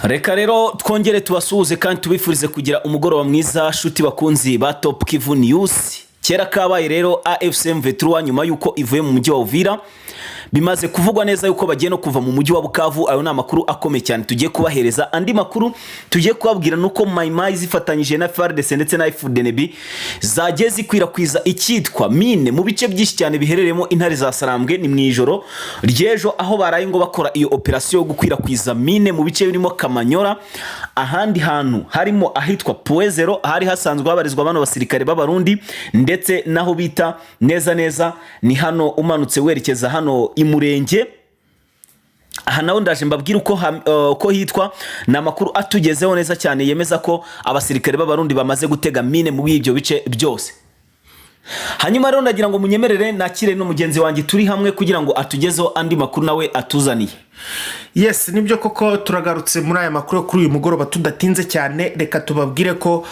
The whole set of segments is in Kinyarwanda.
Reka rero twongere tubasuhuze kandi tubifurize kugira umugoroba mwiza, shuti bakunzi ba Top Kivu News. Kera kabaye rero, AFC M23 nyuma y'uko ivuye mu mujyi wa Uvira, bimaze kuvugwa neza yuko bagiye no kuva mu mujyi wa Bukavu. Ayo ni amakuru akomeye cyane tugiye kubahereza. Andi makuru tugiye kubabwira nuko Maimai zifatanyije na FARDC ndetse na FDNB zagiye zikwirakwiza icyitwa mine mu bice byinshi cyane biherereyemo intare za Sarambwe. Ni mu ijoro ry'ejo aho baraye ngo bakora iyo operasiyo yo gukwirakwiza mine mu bice birimo Kamanyora, ahandi hantu harimo ahitwa Puezero ahari hasanzwe habarizwa bano basirikare b'Abarundi, ndetse naho bita neza neza ni hano umanutse werekeza hano i Murenge. Aha naho ndaje mbabwire uko hitwa. Ni amakuru atugezeho neza cyane yemeza ko abasirikare b'Abarundi bamaze gutega mine muri ibyo bice byose. Hanyuma rero ndagira ngo munyemerere nakire no mugenzi wanjye turi hamwe kugira ngo atugezeho andi makuru nawe atuzaniye. Yes, nibyo koko, turagarutse muri aya makuru kuri uyu mugoroba tudatinze cyane. Reka tubabwire ko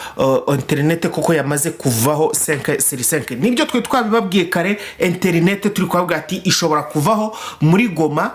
interinete koko yamaze kuvaho 5 sur 5. Nibyo twe twabibabwiye kare, interinete turi kubabwira ati ishobora kuvaho muri Goma,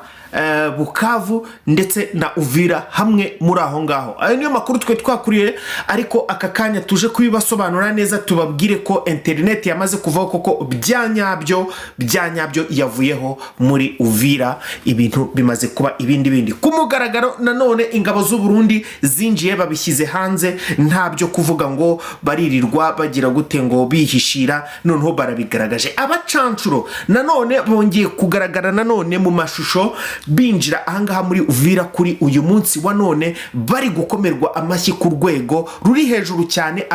Bukavu ndetse na Uvira, hamwe muri aho ngaho. Ayo niyo makuru twe twakuriye, ariko aka kanya tuje kubibasobanura neza, tubabwire ko interineti yamaze kuvaho koko bya nyabyo, bya nyabyo yavuyeho muri Uvira. Ibintu bimaze kuba ibindi bindi ku mugaragaro. Nanone ingabo z'u Burundi zinjiye, babishyize hanze, nta byo kuvuga ngo baririrwa bagira gute ngo bihishira, noneho barabigaragaje. Abacancuro nanone bongeye kugaragara nanone mu mashusho binjira ahangaha muri Uvira kuri uyu munsi wa none, bari gukomerwa amashyi ku rwego ruri hejuru cyane.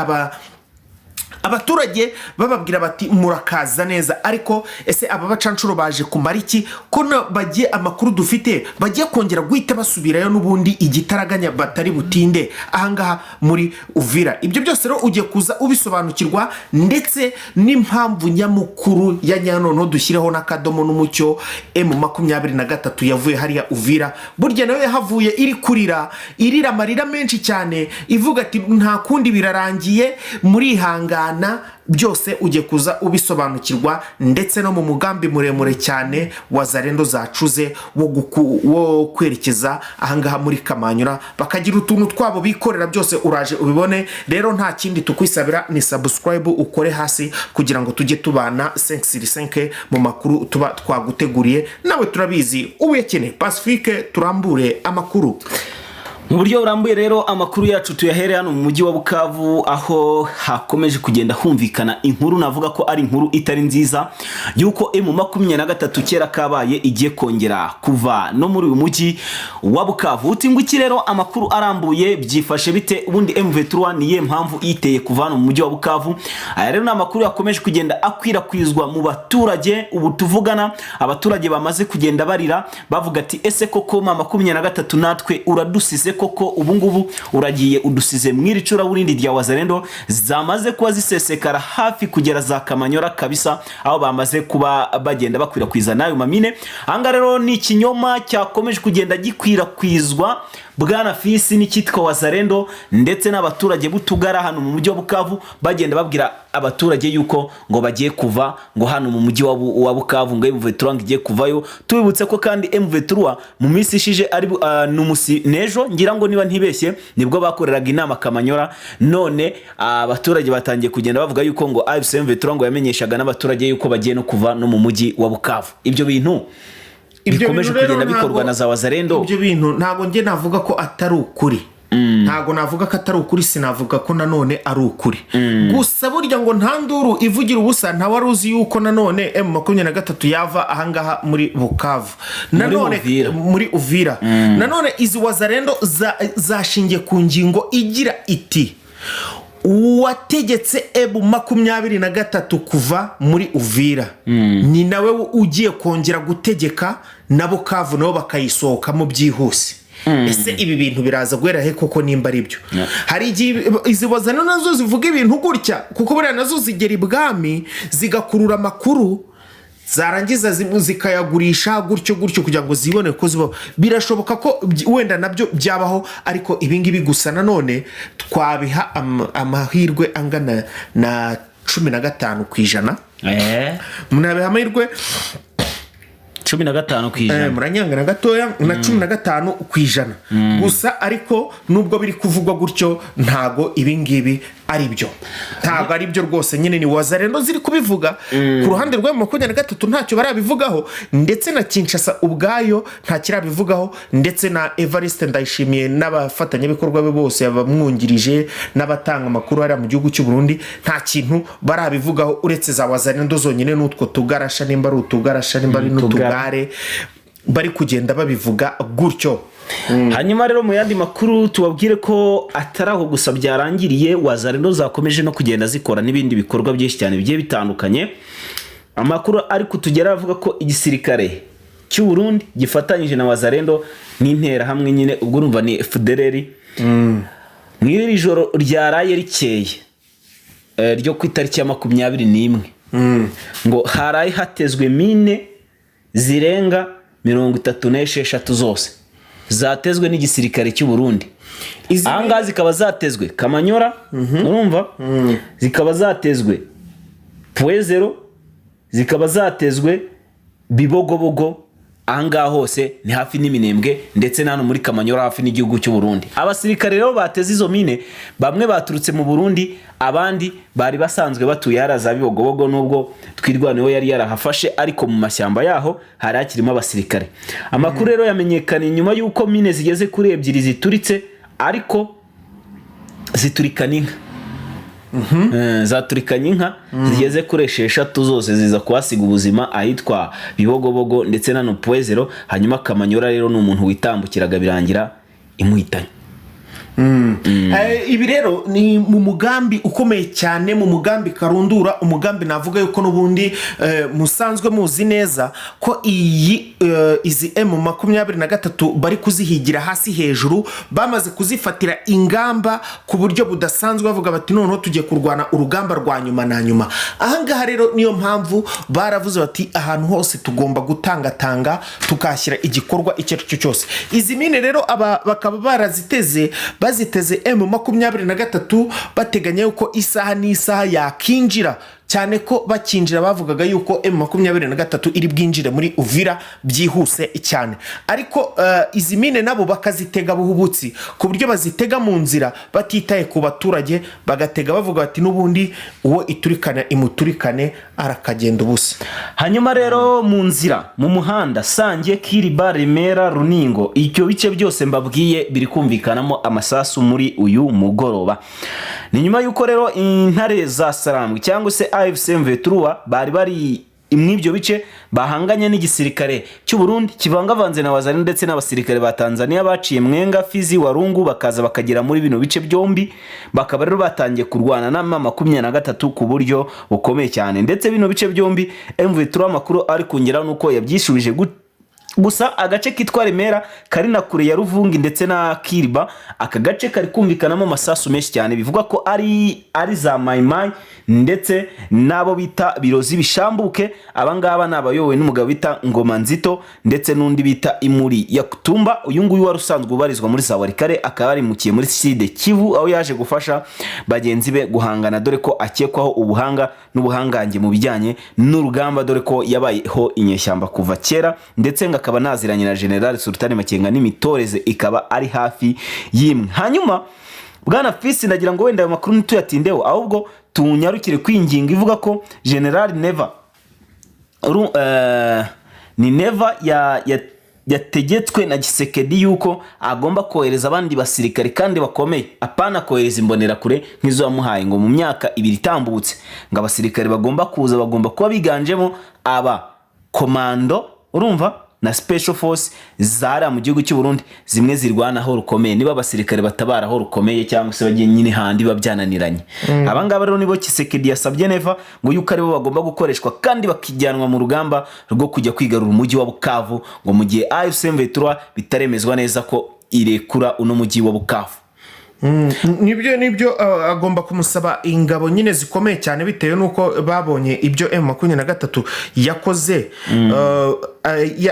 Abaturage bababwira bati murakaza neza. Ariko ese aba bacanshuro baje kumara iki, ko bagiye, amakuru dufite bagiye kongera guhita basubirayo n'ubundi igitaraganya, batari butinde ahangaha muri Uvira? Ibyo byose rero ugiye kuza ubisobanukirwa, ndetse n'impamvu nyamukuru ya nyanono dushyireho n'akadomo n'umucyo. M23 yavuye hariya Uvira, burya nayo yahavuye iri kurira, irira amarira menshi cyane, ivuga ati nta kundi, birarangiye, murihangana. Byose ugiye kuza ubisobanukirwa, ndetse no mu mugambi muremure cyane wa Zarendo zacuze wo kwerekeza ahangaha muri Kamanyura, bakagira utuntu twabo bikorera. Byose uraje ubibone. Rero nta kindi tukwisabira ni subscribe ukore hasi kugira ngo tujye tubana 5 sur 5 mu makuru tuba twaguteguriye. Nawe turabizi ubuyakeneye. Pacifique, turambure amakuru. Mu buryo burambuye rero, amakuru yacu tuyahere hano mu mujyi wa Bukavu, aho hakomeje kugenda humvikana inkuru navuga ko ari inkuru itari nziza y'uko M23 kera kabaye igiye kongera kuva no muri uyu mujyi wa Bukavu. Uti ngo iki rero? Amakuru arambuye, byifashe bite? Ubundi M23 ni iyihe mpamvu yiteye kuva hano mu mujyi wa Bukavu? Aya rero ni amakuru yakomeje kugenda akwirakwizwa mu baturage. Ubu tuvugana abaturage bamaze kugenda barira, bavuga ati ese koko M23 natwe uradusize koko? Ubu ngubu uragiye udusize mu iri curaburindi rya Wazalendo zamaze kuba zisesekara hafi kugera za Kamanyora kabisa, aho bamaze kuba bagenda bakwirakwiza n'ayo mamine. Ahangaha rero ni ikinyoma cyakomeje kugenda gikwirakwizwa, bwana Fisi, n'icyitwa Wazalendo ndetse n'abaturage b'utugara hano mu mujyi wa Bukavu, bagenda babwira abaturage yuko ngo bagiye kuva ngo hano mu mujyi wa Bukavu, ngo M23 ngo igiye kuvayo. Tubibutse ko kandi M23 mu minsi ishije ari n'umusi n'ejo ngira ngo niba ntibeshye nibwo bakoreraga inama Kamanyora. None abaturage batangiye kugenda bavuga yuko ngo AFC M23 ngo yamenyeshaga n'abaturage yuko bagiye no kuva no mu mujyi wa Bukavu. Ibyo bintu Ibyo bikomeje bintu rero kugenda bikorwa na za Wazalendo. Ibyo bintu ntabwo njye navuga ko atari ukuri, ntabwo navuga ko atari ukuri, sinavuga ko nanone ari ukuri. Gusa burya ngo nta nduru ivugira ubusa. Nta wari uzi yuko nanone M23 yava ahangaha muri Bukavu nanone. Uvira. Muri Uvira nanone. Izi Wazalendo zashingiye ku ngingo igira iti uwategetse M23 kuva muri Uvira ni nawe ugiye kongera gutegeka na Bukavu, nabo bakayisohokamo byihuse. Ese ibi bintu biraza guhera he koko nimba ari byo? Hari igihe izi Wazalendo nazo zivuga ibintu gutya, kuko buriya nazo zigera ibwami zigakurura amakuru, zarangiza zikayagurisha gutyo gutyo kugira ngo zibone ko zibaho. Birashoboka ko wenda nabyo byabaho, ariko ibingibi gusa nanone twabiha amahirwe angana na 15%. Umuntu yabiha amahirwe 15 ku ijana. Muranyangana gatoya na 15% gusa. Ariko nubwo biri kuvugwa gutyo, ntago ibi ngibi ari byo, ntago ari byo rwose. Nyine ni Wazalendo ziri kubivuga. Ku ruhande rwa 23 ntacyo barabivugaho, ndetse na Kinshasa ubwayo nta kirabivugaho, ndetse na Evariste Ndayishimiye n'abafatanyabikorwa be bose, abamwungirije n'abatanga amakuru hariya mu gihugu cy'u Burundi, nta kintu barabivugaho, uretse za Wazalendo zonyine n'utwo tugarasha, nimba ari utugarasha, nimba ari n'utugare, bari kugenda babivuga gutyo. Hanyuma rero mu yandi makuru tubabwire ko atari aho gusa byarangiriye. Wazalendo zakomeje no kugenda zikora n'ibindi bikorwa byinshi cyane bigiye bitandukanye. Amakuru ari kutugera avuga ko igisirikare cy'u Burundi gifatanyije na Wazalendo n'Interahamwe, nyine ubwo urumva ni FDLR, mu iri joro ryaraye rikeye, ryo ku itariki ya 21, ngo haraye hatezwe mine zirenga 36 zose zatezwe n'igisirikare cy'u Burundi. Izi Aha ngaha zikaba zatezwe Kamanyora, urumva, zikaba zatezwe Pwezero, zikaba zatezwe Bibogobogo. Aha ngaha hose ni hafi n'iminembwe, ndetse na hano muri Kamanyora hafi n'igihugu cy'u Burundi. Abasirikare rero bateze izo mine, bamwe baturutse mu Burundi, abandi bari basanzwe batuye hariya za Bibogobogo, nubwo Twirwaneho yari yarahafashe, ariko mu mashyamba yaho hari hakirimo abasirikare. Amakuru rero yamenyekanye nyuma y'uko mine zigeze kuri ebyiri zituritse, ariko ziturikana inka. Zaturikanye inka zigeze kuri esheshatu, zose ziza kuhasiga ubuzima ahitwa Bibogobogo ndetse na Nupwezero. Hanyuma Kamanyora rero ni umuntu witambukiraga, birangira imuhitanye. Ibi rero ni mu mugambi ukomeye cyane, mu mugambi karundura, umugambi navuga yuko n'ubundi musanzwe muzi neza ko iyi izi M23 bari kuzihigira hasi hejuru. Bamaze kuzifatira ingamba ku buryo budasanzwe, bavuga bati: "Noneho tugiye kurwana urugamba rwa nyuma na nyuma." Ahangaha rero niyo mpamvu baravuze bati: "Ahantu hose tugomba gutangatanga, tukahashyira igikorwa icyo ari cyo cyose." Izi mine rero aba bakaba baraziteze, baziteze M23, bateganya yuko isaha n'isaha yakinjira, cyane ko bakinjira bavugaga yuko M23 iri bwinjire muri Uvira byihuse cyane. Ariko izi mine nabo bakazitega buhubutsi, ku buryo bazitega mu nzira batitaye ku baturage, bagatega bavuga bati: "N'ubundi uwo iturikana imuturikane, arakagenda ubusa." Hanyuma rero mu nzira, mu muhanda Sange, Kiriba, Remera, Runingo, ibyo bice byose mbabwiye biri kumvikanamo amasasu muri uyu mugoroba. Ni nyuma y'uko rero intare za Sarambwe cyangwa se AFC M23 bari bari mw'ibyo bice bahanganye n'igisirikare cy'u Burundi kivangavanze na Wazalendo ndetse n'abasirikare ba Tanzania baciye Mwenga, Fizi, Warungu, bakaza bakagera muri bino bice byombi, bakaba rero batangiye kurwana na M23 ku buryo bukomeye cyane. Ndetse bino bice byombi M23 amakuru ari kongeraho nuko yabyishubije gusa agace kitwa Remera kari na kure ya Ruvungi ndetse na Kiriba, aka gace kari kumvikanamo amasasu menshi cyane, bivugwa ko ari za Mayimayi ndetse n'abo bita Birozi Bishambuke. Abangaba ni abayobowe n'umugabo bita Ngoma Nzito ndetse n'undi bita Imuri Yakutumba. Uyu nguyu wari usanzwe ubarizwa muri za Walikale, akaba yarimukiye muri Sud Kivu, aho yaje gufasha bagenzi be guhangana, dore ko akekwaho ubuhanga n'ubuhangange mu bijyanye n'urugamba, dore ko yabayeho inyeshyamba kuva kera, ndetse ngo akaba anaziranye na General Sultani Makenga, n'imitoreze ikaba ari hafi y'imwe. Hanyuma bwana Fisi, ndagira ngo wenda ayo makuru ntituyatindeho, ahubwo tunyarukire kwinginga ivuga ko General Neva ni Neva ya yategetswe na Tshisekedi yuko agomba kohereza abandi basirikare kandi bakomeye, apana kohereza imbonerakure nk'izo yamuhaye ngo mu myaka 2 itambutse. Ngo abasirikare bagomba kuza bagomba kuba biganjemo aba komando, urumva, na special force zara mu gihugu cy'u Burundi, zimwe zirwanaho rukomeye, niba abasirikare batabara aho rukomeye cyangwa se bagiye nyine handi biba byananiranye. Aba ngaba rero nibo Tshisekedi yasabye Neva ngo yuko aribo bagomba gukoreshwa kandi bakijyanwa mu rugamba rwo kujya kwigarura umujyi wa Bukavu, ngo mu gihe AFC M23 bitaremezwa neza ko irekura uno mujyi wa Bukavu. Nibyo, agomba kumusaba ingabo nyine zikomeye cyane, bitewe n'uko babonye ibyo M23 yakoze.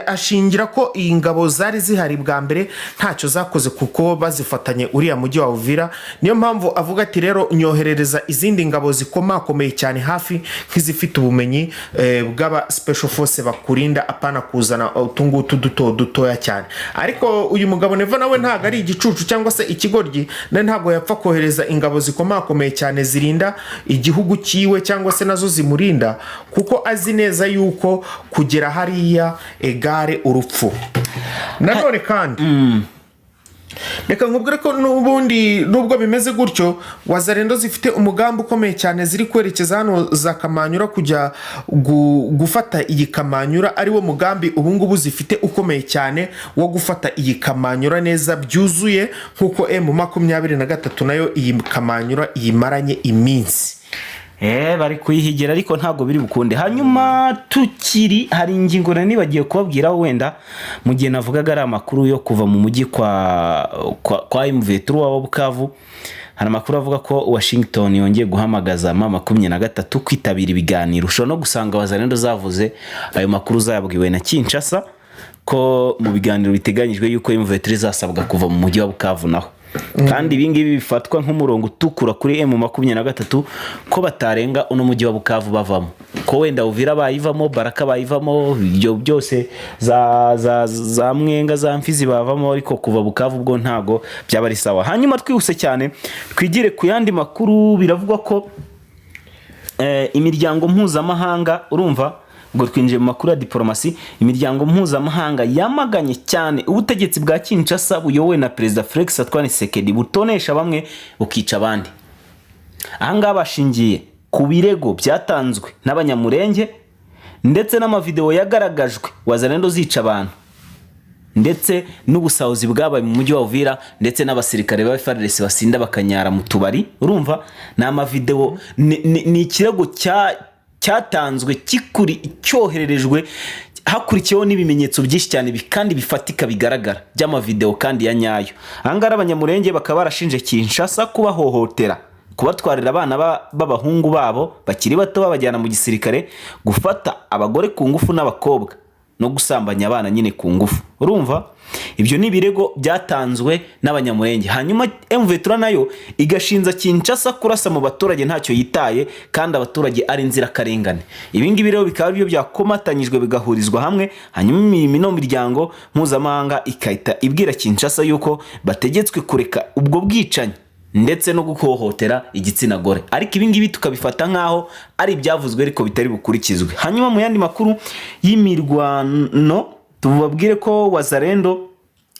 Ashingira ko iyi ngabo zari zihari bwa mbere ntacyo zakoze, kuko bazifatanye uriya mujyi wa Uvira. Niyo mpamvu avuga ati: "Rero nyoherereza izindi ngabo zikomakomeye cyane, hafi nk'izifite ubumenyi bw'aba special force bakurinda, apana kuzana utungutu duto dutoya cyane." Ariko uyu mugabo Neva nawe ntabwo ari igicucu cyangwa se ikigoryi, nawe ntabwo yapfa kohereza ingabo zikomakomeye cyane zirinda igihugu cyiwe cyangwa se nazo zimurinda, kuko azi neza yuko kugera hariya égale urupfu. Nanone kandi reka nkubwire ko n'ubundi nubwo bimeze gutyo, Wazalendo zifite umugambi ukomeye cyane, ziri kwerekeza hano za Kamanyura kujya gufata iyi Kamanyura, ari wo mugambi ubungubu zifite ukomeye cyane wo gufata iyi Kamanyura neza byuzuye, nk'uko M23 nayo iyi Kamanyura iyimaranye iminsi. Bari kuyihigira, ariko ntabwo biri bukunde. Hanyuma tukiri, hari ingingo nari nibagiye kubabwira wenda mu gihe navugaga ari amakuru yo kuva mu mujyi kwa M23 wa Bukavu. Hari amakuru avuga ko Washington yongeye guhamagaza M23 kwitabira ibiganiro. Ushobora no gusanga Wazalendo zavuze ayo makuru zayabwiwe na Kinshasa, ko mu biganiro biteganyijwe yuko M23 izasabwa kuva mu mujyi wa Bukavu naho. Kandi ibi ngibi bifatwa nk'umurongo utukura kuri M23, ko batarenga uno mujyi wa Bukavu bavamo, ko wenda Uvira bayivamo, Baraka bayivamo, ibyo byose za Mwenga, za Mfizi bavamo, ariko kuva Bukavu ubwo ntago byaba ari sawa. Hanyuma twihuse cyane twigire ku yandi makuru. Biravugwa ko imiryango mpuzamahanga, urumva ubwo twinjiye mu makuru ya diporomasi, imiryango mpuzamahanga yamaganye cyane ubutegetsi bwa Kinshasa buyobowe na Perezida Felix Antoine Tshisekedi, butonesha bamwe bukica abandi. Ahangaha bashingiye ku birego byatanzwe n'Abanyamurenge ndetse n'amavideo yagaragajwe Wazalendo zica abantu, ndetse n'ubusahuzi bwabaye mu mujyi wa Uvira, ndetse n'abasirikare ba FARDC basinda bakanyara mu tubari. Urumva ni amavideo, ni ikirego cyatanzwe kikuri cyohererejwe, hakurikiyeho n'ibimenyetso byinshi cyane kandi bifatika bigaragara by'amavideo kandi ya nyayo. Ahangaha Abanyamurenge bakaba barashinje Kinshasa kubahohotera, kubatwarira abana b'abahungu babo bakiri bato babajyana mu gisirikare, gufata abagore ku ngufu n'abakobwa, no gusambanya abana nyine ku ngufu. Urumva ibyo ni ibirego byatanzwe n'Abanyamurenge. Hanyuma M23 nayo igashinza Kinshasa kurasa mu baturage ntacyo yitaye, kandi abaturage ari inzirakarengane. Ibi ngibi rero bikaba aribyo byakomatanyijwe bigahurizwa hamwe, hanyuma ino miryango mpuzamahanga ikahita ibwira Kinshasa yuko bategetswe kureka ubwo bwicanyi ndetse no guhohotera igitsina gore. Ariko ibi ngibi tukabifata nk'aho ari ibyavuzwe ariko bitari bukurikizwe. Hanyuma mu yandi makuru y'imirwano, tubabwire ko Wazalendo,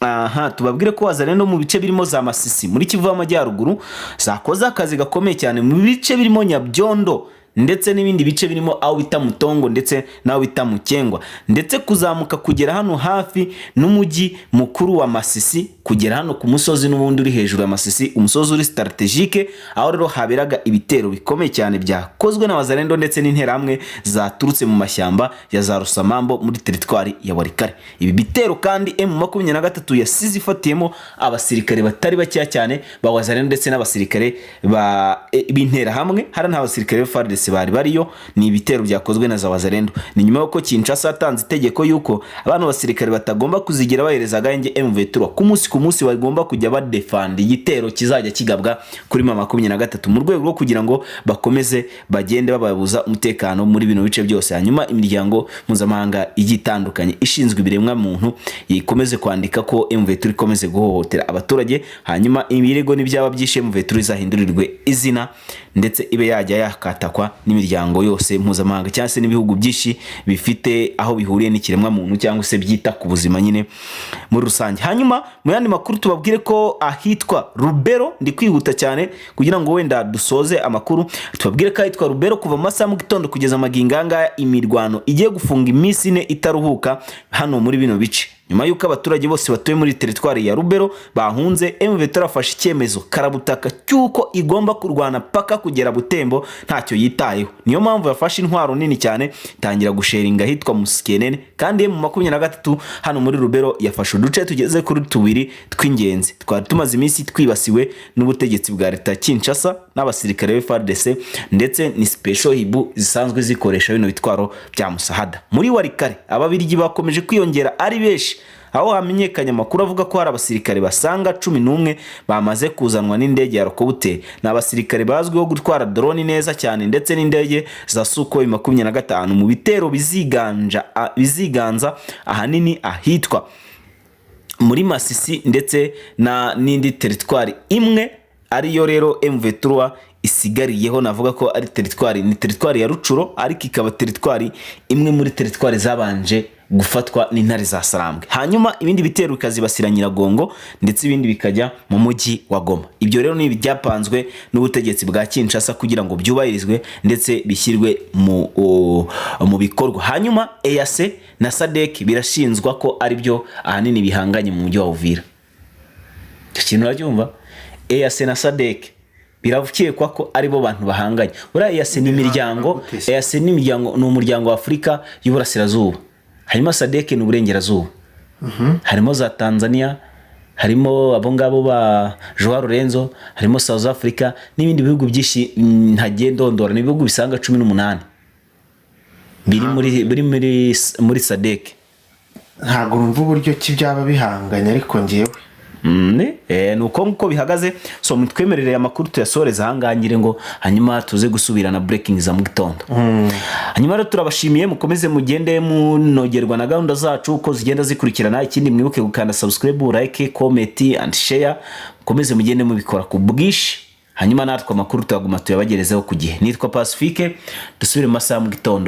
aha tubabwire ko Wazalendo mu bice birimo za Masisi muri Kivu y'Amajyaruguru zakoze akazi gakomeye cyane mu bice birimo Nyabyondo, ndetse n'ibindi bice birimo aho bita Mutongo ndetse n'aho bita Mukengwa, ndetse kuzamuka kugera hano hafi n'umujyi mukuru wa Masisi, kugera hano ku musozi n'ubundi uri hejuru ya Masisi, umusozi uri stratégique, aho rero haberaga ibitero bikomeye cyane byakozwe n'Abazalendo ndetse n'Interahamwe zaturutse mu mashyamba ya za Rusamambo muri teritwari ya Walikale. Ibi bitero kandi M23 yasize ifatiyemo abasirikare batari bakeya cyane ba Wazalendo ndetse n'abasirikare b'Interahamwe. Hari nta basirikare ba FARDC bari bariyo, ni ibitero byakozwe na za Wazalendo. Ni nyuma y'uko Kinshasa yatanze itegeko y'uko abantu basirikare batagomba kuzigira bahereza agahenge M23, ku munsi ku munsi bagomba kujya badefanda igitero kizajya kigabwa kuri M23, mu rwego rwo kugira ngo bakomeze bagende bababuza umutekano muri bino bice byose. Hanyuma imiryango mpuzamahanga igiye itandukanye ishinzwe ibiremwa muntu ikomeze kwandika ko M23 ikomeze guhohotera abaturage. Hanyuma ibirego n'ibyaba byishe, M23 izahindurirwe izina, ndetse ibe yajya yakatakwa n'imiryango yose mpuzamahanga cyangwa se n'ibihugu byinshi bifite aho bihuriye n'ikiremwa muntu cyangwa se byita ku buzima nyine muri rusange. Hanyuma mu yandi makuru, tubabwire ko ahitwa Rubero, ndi kwihuta cyane kugira ngo wenda dusoze amakuru, tubabwire ko ahitwa Rubero kuva mu masaha mu gitondo kugeza amagingo aya ngaya imirwano igiye gufunga iminsi 4 itaruhuka hano muri bino bice. Nyuma y'uko abaturage bose batuye muri teritwari ya Rubero bahunze, M23 afashe icyemezo karabutaka cy'uko igomba kurwana paka kugera Butembo, ntacyo yitayeho. Niyo mpamvu yafashe intwaro nini cyane, itangira gusheringa ahitwa Musikenene. Kandi M23 hano muri Rubero yafashe uduce tugeze kuri tubiri tw'ingenzi twari tumaze iminsi twibasiwe n'ubutegetsi bwa leta ya Kinshasa n'abasirikare ba FARDC ndetse ni special hibu zisanzwe zikoresha bino bitwaro bya musahada. Muri Walikale, Ababirigi bakomeje kwiyongera ari benshi, aho hamenyekanye amakuru avuga ko hari abasirikare basaga 11 bamaze kuzanwa n'indege ya helicopter. Ni abasirikare bazwiho gutwara drone neza cyane ndetse n'indege za Sukhoi 25 mu bitero biziganza ahanini ahitwa muri Masisi ndetse na n'indi teritwari imwe ariyo rero M23 isigariyeho. Navuga ko ari teritwari, ni teritwari ya Rutshuru, ariko ikaba teritwari imwe muri teritwari zabanje gufatwa n'intare za Sarambwe. Hanyuma ibindi bitero bikazibasira Nyiragongo ndetse ibindi bikajya mu mujyi wa Goma. Ibyo rero ni ibyapanzwe n'ubutegetsi bwa Kinshasa kugira ngo byubahirizwe ndetse bishyirwe mu bikorwa. Hanyuma EAC na SADC birashinzwa ko ari byo ahanini bihanganye mu mujyi wa Uvira. Icyo kintu uracyumva? EAC na SADC birakekwa ko aribo bantu bahanganye. Buriya EAC ni imiryango, EAC ni imiryango, ni umuryango wa Afurika y'Uburasirazuba, hanyuma SADC ni Uburengerazuba. Harimo za Tanzania, harimo abo ngabo ba Joao Lorenzo, harimo South Africa n'ibindi bihugu byinshi ntagiye ndondora. Ni ibihugu bisaga 18 biri muri SADC. Ntabwo numva uburyo ki byaba bihanganye, ariko ngewe Ni uko nguko bihagaze. So mutwemerere amakuru tuyasoreza ahangaha ngire ngo hanyuma tuze gusubira na breaking za mu gitondo. Hanyuma rero turabashimiye, mukomeze mugende munogerwa na gahunda zacu uko zigenda zikurikirana. Ikindi, mwibuke gukanda subscribe, like, comment and share. Mukomeze mugende mubikora ku bwinshi, hanyuma natwe amakuru tuyaguma tuyabagerezeho ku gihe. Nitwa Pacifique, dusubire mu masaha mu gitondo.